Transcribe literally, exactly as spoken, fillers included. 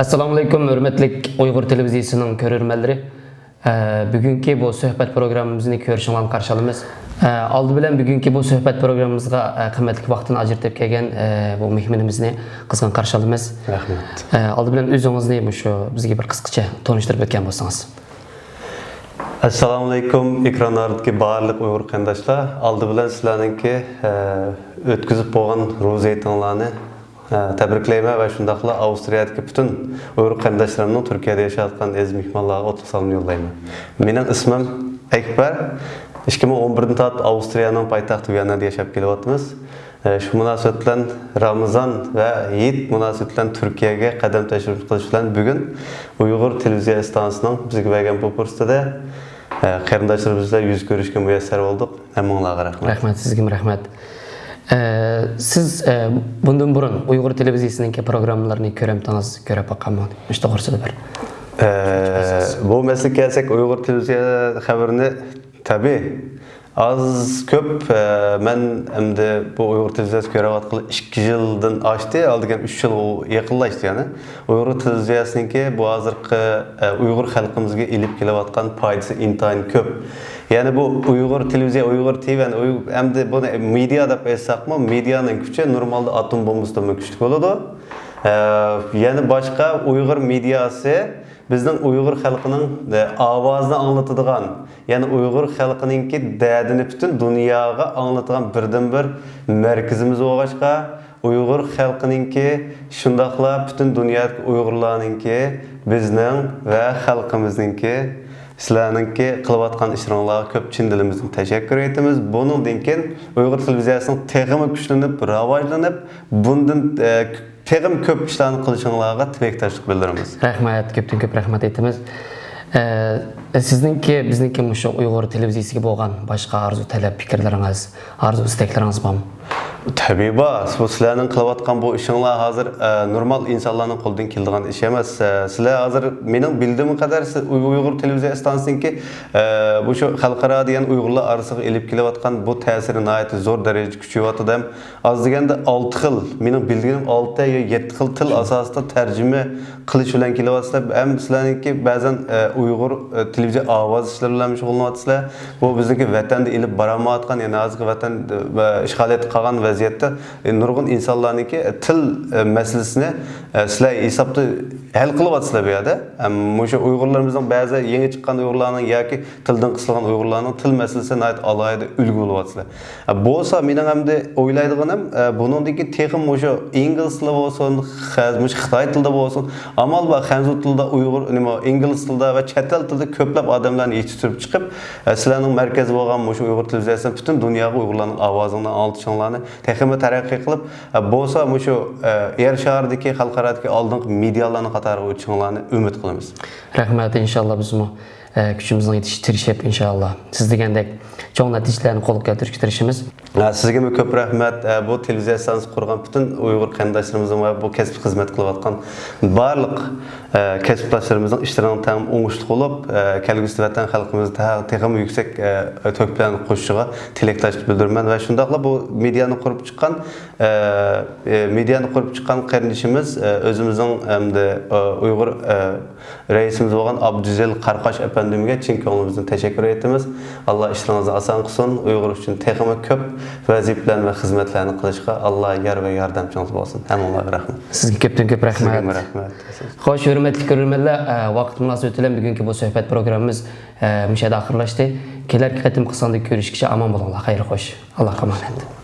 ئەسسالامۇئەلەيكۇم، ھۆرمەتلىك ئۇيغۇر تېلېۋىزىيىسىنىڭ كۆرۈرمەنلىرى. ئە، بۈگۈنكى بۇ سۆھبەت پروگراممىمىزنى كۆرۈشۈڭلارنى قارشى ئالىمىز. ئە، ئالدى بىلەن بۈگۈنكى بۇ سۆھبەت پروگراممىمىزغا، ئە، قىممەتلىك ۋاقتىنى ئاجرىتىپ كەلگەن، ئە، بۇ مېھمىنىمىزنى قىزغىن قارشى ئالىمىز. رەھمەت. ئە، ئالدى بىلەن ئۆزىڭىزنى مۇشۇ بىزگە بىر قىسقىچە تونۇشتۇرۇپ ئۆتكەن بولسىڭىز. ئەسسالامۇئەلەيكۇم، ئېكران ئارىدىكى بارلىق ئۇيغۇر قېرىنداشلار. ئالدى بىلەن سىلەرنىڭكى، ئە، ئۆتكۈزۈپ بولغان روزا ھېيتىڭلارنى، ئە، تەبرىكلەيمەن ۋە شۇنداقلا ئاۋسترىيەدىكى پۈتۈن ئۇيغۇر قېرىنداشلىرىمنىڭ تۈركىيەدە ياشاۋاتقان ئەزىز مېھمانلارغا ئوتلۇق سالامنى يوللايمەن. مېنىڭ ئىسمىم ئەكبەر. ئىككى مىڭ ئون بىردىن تارتىپ ئاۋسترىيەنىڭ پايتەختى ۋىياننادا ياشاپ كېلىۋاتىمىز. ئە، شۇ مۇناسىۋەت بىلەن رامىزان ۋە ھېيت مۇناسىۋىتى بىلەن تۈركىيەگە قەدەم تەشرىپ قىلىش بىلەن بۈگۈن ئۇيغۇر تېلېۋىزىيە ئىستانسىسىنىڭ بىزگە بەرگەن بۇ پۇرسىتىدە، ئە، قېرىنداشلىرىمىز بىلەن يۈز كۆرۈشكە مۇيەسسەر بولدۇق. ھەممىڭلارغا رەھمەت. رەھمەت، سىزگىمۇ رەھمەت. ئە، سىز، ئە، بۇندىن بۇرۇن ئۇيغۇر تېلېۋىزىيىسىنىڭكى پروگراممىلىرىنى كۆرەمتىڭىز، كۆرۈپ باققانمۇ؟ مۇشۇ توغرىسىدا بىر. ئە، بۇ مەسىلىگە كەلسەك، ئۇيغۇر تېلېۋىزىيە خەۋىرىنى تەبىئىي ئاز كۆپ، ئە، مەن ئەمدى بۇ ئۇيغۇر تېلېۋىزىيەسى كۆرۈۋاتقىلى ئىككى يىلدىن ئاشتى، ئالدى كەم ئۈچ يىلغا يېقىنلاشتى يەنى. ئۇيغۇر تېلېۋىزىيەسىنىڭكى بۇ ھازىرقى، ئە، ئۇيغۇر خەلقىمىزگە ئېلىپ كېلىۋاتقان پايدىسى ئىنتايىن كۆپ. يەنى بۇ ئۇيغۇر تېلېۋىزىيە، ئۇيغۇر تىۋى، يەنى ئۇيغۇر، ئەمدى بۇنى مېدىيا دەپ ئېيتساقمۇ، مېدىيانىڭ كۈچى نورمالدا ئاتوم بومبىسىدىنمۇ كۈچلۈك بولىدۇ. ئە، يەنە باشقا ئۇيغۇر مېدىياسى بىزنىڭ ئۇيغۇر خەلقىنىڭ، ئە، ئاۋازىنى ئاڭلىتىدىغان، يەنى ئۇيغۇر خەلقىنىڭكى دەردىنى پۈتۈن دۇنياغا ئاڭلىتىدىغان بىردىنبىر مەركىزىمىز بولغاچقا، ئۇيغۇر خەلقىنىڭكى، شۇنداقلا پۈتۈن دۇنيادىكى ئۇيغۇرلارنىڭكى، بىزنىڭ ۋە خەلقىمىزنىڭكى، سىلەرنىڭكى قىلىۋاتقان ئىشلىرىڭلارغا كۆپ چىن دىلىمىزدىن تەشەككۈر ئېيتىمىز. بۇنىڭدىن كېيىن ئۇيغۇر تېلېۋىزىيەسىنىڭ تېخىمۇ كۈچلىنىپ، راۋاجلىنىپ، بۇندىن، ئە، تېخىمۇ كۆپ ئىشلارنى قىلىشىڭلارغا تىلەكداشلىق بىلدۈرىمىز. رەھمەت، كۆپتىن كۆپ رەھمەت ئېيتىمىز. ئە، سىزنىڭكى، بىزنىڭكى مۇشۇ ئۇيغۇر تېلېۋىزىيىسىگە بولغان باشقا ئارزۇ، تەلەپ، پىكىرلىرىڭىز، ئارزۇ، ئىستەكلىرىڭىز بارمۇ؟ تەبىئىي بار. بۇ سىلەرنىڭ قىلىۋاتقان بۇ ئىشىڭلار ھازىر، ئە، نورمال ئىنسانلارنىڭ قولىدىن كېلىدىغان ئىش ئەمەس. ئە، سىلەر ھازىر مېنىڭ بىلدۈرۈمگە قەدەر سىز ئۇي-، ئۇيغۇر تېلېۋىزىيە ئىستانسىسىنىڭكى، ئە، بۇ شۇ خەلقئارا دېگەن ئۇيغۇرلار ئارىسىغا ئېلىپ كېلىۋاتقان بۇ تەسىرى ناھايىتى زور دەرىجىدە كۈچىيىۋاتىدۇ ھەم ئاز دېگەندە ئالتە خىل، مېنىڭ بىلگىنىم ئالتە يا يەتتە خىل تىل ئاساسىدا تەرجىمە قىلىش بىلەن كېلىۋاتىسىلەر. ھەم سىلەرنىڭكى بەزەن، ئە، ئۇيغۇر، ئە، تېلېۋىزىيە ئاۋازى ئىشلىرى بىلەن شۇغۇللىنىۋاتىسىلەر. بۇ بىزنىڭكى ۋەتەندە ئېلىپ بارالمايۋاتقان، يەنى ھازىرقى ۋەتەن، ئە، ئىشغالىيەتتە قالغان ۋەزىيەتتە، ئە، نۇرغۇن ئىنسانلارنىڭكى، ئە، تىل، ئە، مەسىلىسىنى، ئە، سىلەر ھېسابتا ھەل قىلىۋاتىسىلەر بۇ يەردە. ھەم مۇشۇ ئۇيغۇرلىرىمىزنىڭ بەزى يېڭى چىققان ئۇيغۇرلارنىڭ ياكى تىلدىن قىسىلغان ئۇيغۇرلارنىڭ تىل مەسىلىسى ناھايىتى ئالاھىدە ئۈلگە بولۇۋاتىسىلەر. ئە، بولسا مېنىڭ ئەمدى ئويلايدىغىنىم، ئە، بۇنىڭدىن كېيىن تېخىمۇ مۇشۇ ئىنگلىز تىلى بولسۇن، خە-، مۇشۇ خىتاي تىلىدا بولسۇن، ئامال بار خەنزۇ تىلىدا، ئۇيغۇر، نېمە، ئىنگلىز تىلىدا ۋە چەت ئەل تىلىدا كۆپلەپ ئادەملەرنى يېتىشتۈرۈپ چىقىپ، ئە، سىلەرنىڭ مەركەزى بولغان مۇشۇ ئۇيغۇر تېلېۋىزىيەسىدىن پۈتۈن دۇنياغا ئۇيغۇرلارنىڭ ئاۋازىنى ئاڭلىتىشىڭلارنى تېخىمۇ تەرەققىي قىلىپ، ئە، بولسا مۇشۇ، ئە، يەر شارىدىكى، خەلقئارادىكى ئالدىنقى مېدىيالارنىڭ قاتارىغا ئۆتۈشۈڭلارنى ئۈمىد قىلىمىز. رەھمەت، ئىنشاللا بىزمۇ، ئە، كۈچىمىزنىڭ يېتىشىچە تىرىشىپ، ئىنشاللا سىز دېگەندەك چوڭ نەتىجىلەرنى قولغا كەلتۈرۈشكە تىرىشىمىز. ئە، سىزگىمۇ كۆپ رەھمەت. ئە، بۇ تېلېۋىزىيە ئىستانسىسى قۇرغان پۈتۈن ئۇيغۇر قېرىنداشلىرىمىزنىڭ ۋە بۇ كەسىپ خىزمەت قىلىۋاتقان بارلىق، ئە، كەسىپداشلىرىمىزنىڭ ئىشلىرىنىڭ تەڭ ئوڭۇشلۇق بولۇپ، ئە، كەلگۈسىدە ۋەتەن خەلقىمىزنى تېخىمۇ يۈكسەك، ئە، تۆھپىلەرنى قوشۇشىغا تىلەكداشلىق بىلدۈرىمەن ۋە شۇنداقلا بۇ مېدىيانى قۇرۇپ چىققان، ئە، ئە، مېدىيانى قۇرۇپ چىققان قېرىندىشىمىز، ئە، ئۆزىمىزنىڭ ئەمدى، ئە، ئۇيغۇر، ئە، رەئىسىمىز بولغان ئابدۇزېلىل قاراقاش ئەپەندىمگە چىن كۆڭلىمىزدىن تەشەككۈر ئېيتىمىز. ئاللا ئىشلىرىڭىزنى ئاسان قىلسۇن. ئۇيغۇر ئۈچۈن تېخىمۇ كۆپ ۋەزىپىلەرنى ۋە خىزمەتلەرنى قىلىشقا ئاللا يار ۋە ياردەمچىڭىز بولسۇن. ھەممىڭلارغا رەھمەت. سىزگە كۆپتىن كۆپ رەھمەت. سىزگىمۇ رەھمەت. خوش، ھۆرمەتلىك كۆرۈرمەنلەر، ئە، ۋاقىت مۇناسىۋىتى بىلەن بۈگۈنكى بۇ سۆھبەت پروگراممىمىز، ئە، مۇشۇ يەردە ئاخىرلاشتى. كېلەركى قېتىمقى ساندا كۆرۈشكىچە ئامان بولۇڭلار. خەير خوش. ئاللاغا ئامانەت.